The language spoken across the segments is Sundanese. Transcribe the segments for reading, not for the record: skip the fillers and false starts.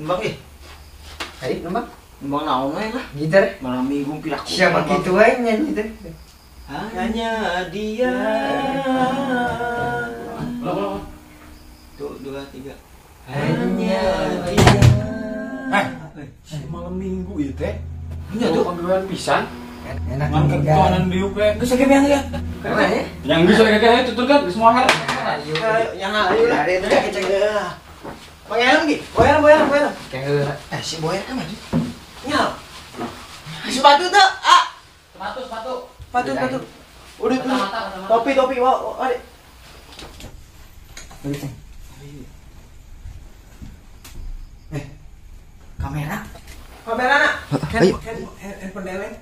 Nembang ih. Ayo nembang. Nembang naon we lah. Gitar. Malam minggu piraku. Siapa kitu we nyanyi teh? Hanya dia. 1, 2, 3. Hanya dia. Malam minggu ieu teh. Nya tuh panggilan pisan. Enak ngan ketuanan diuk we. Geus sakit yang ya. Kemana ya? Yang geus sakit tuturkan geus moal. Ayo, yang ayo lah. Ada itu keceng. Pangeran gi. Boyer. Si Boyer kan maju. Nya. Sepatu tuh, ah. Sepatu. Sepatu. Udah tuh. Topi, wah, adik. Kamera. Kamera nak. Ayo. Handphone deleng.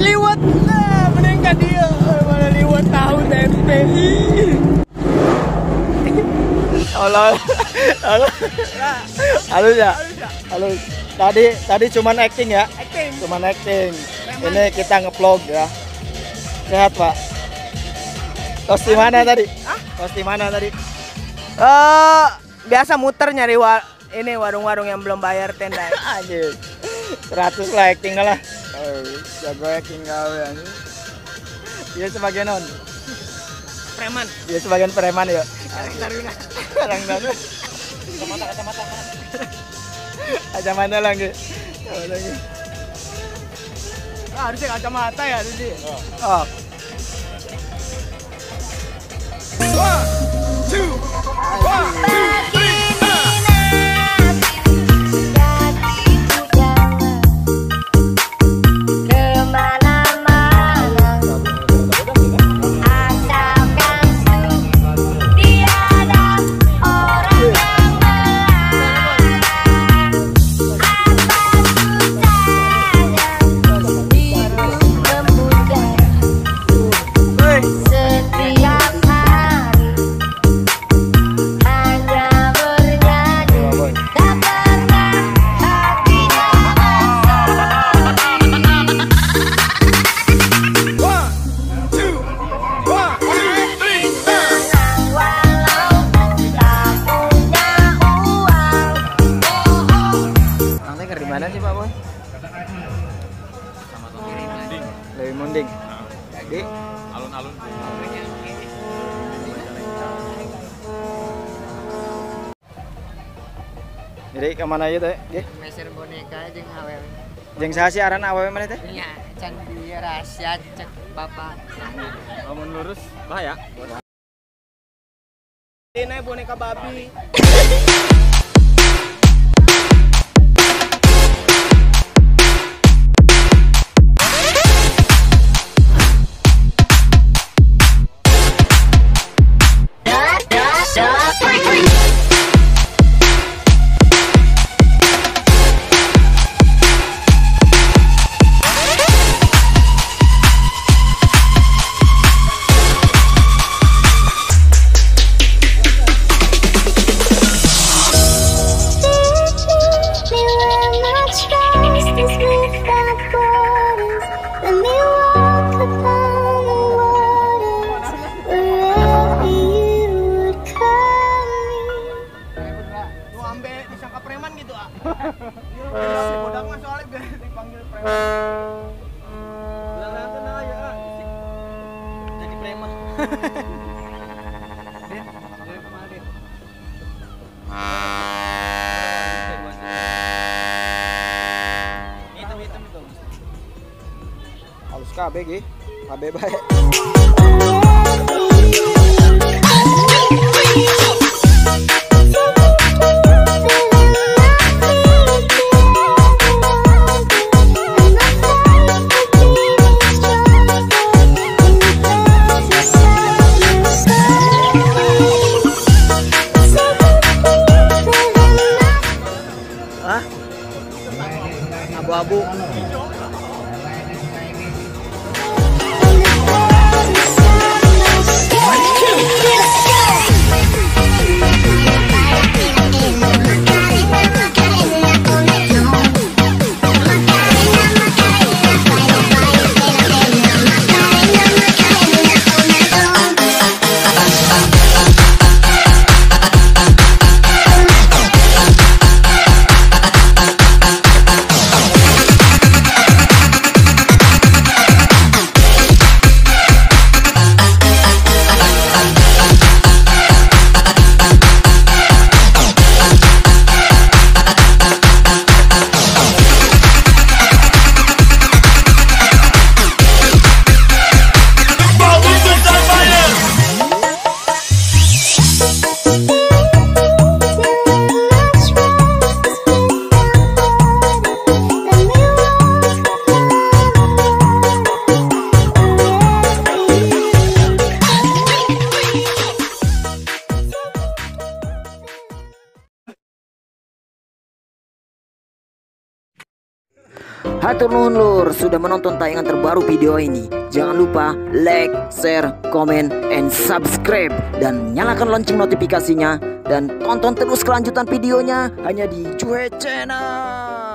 Liwat. Nah, mending ka dia. Mana liwat tahu tempe. Allah. Halus ya. Halus. Tadi cuman acting ya. Acting. Cuman acting. Ini kita nge-vlog ya. Sehat, Pak. Tos di mana tadi? Hah? Tos di mana tadi? Biasa muter nyari ini warung-warung yang belum bayar tenda. Anjir. 100 lah acting lah. Jago acting gawe anjir. Dia sebagian non. Preman. Dia sebagian preman ya. Taruna. Karang taruna. Kacamata. Kacamata lagi. Lagi. Ah, harusnya kacamata ya tadi. Oh. 1, 2, 1, 2, 3. Lebih munding. Jadi alun-alun. Jadi kemana aja teh? Nggih. Meser boneka jeung awewe. Jeung saha sih aran awewe mana teh? Nya, can rahasia cek bapak. Lamun lurus bahaya. Ini boneka babi. Jadi preman. Hitam-hitam itu. Halus KB ge. KB bae. Abu-abu. Hatur nuhun lur sudah menonton tayangan terbaru video ini. Jangan lupa like, share, comment, and subscribe. Dan nyalakan lonceng notifikasinya. Dan tonton terus kelanjutan videonya hanya di Juhe Channel.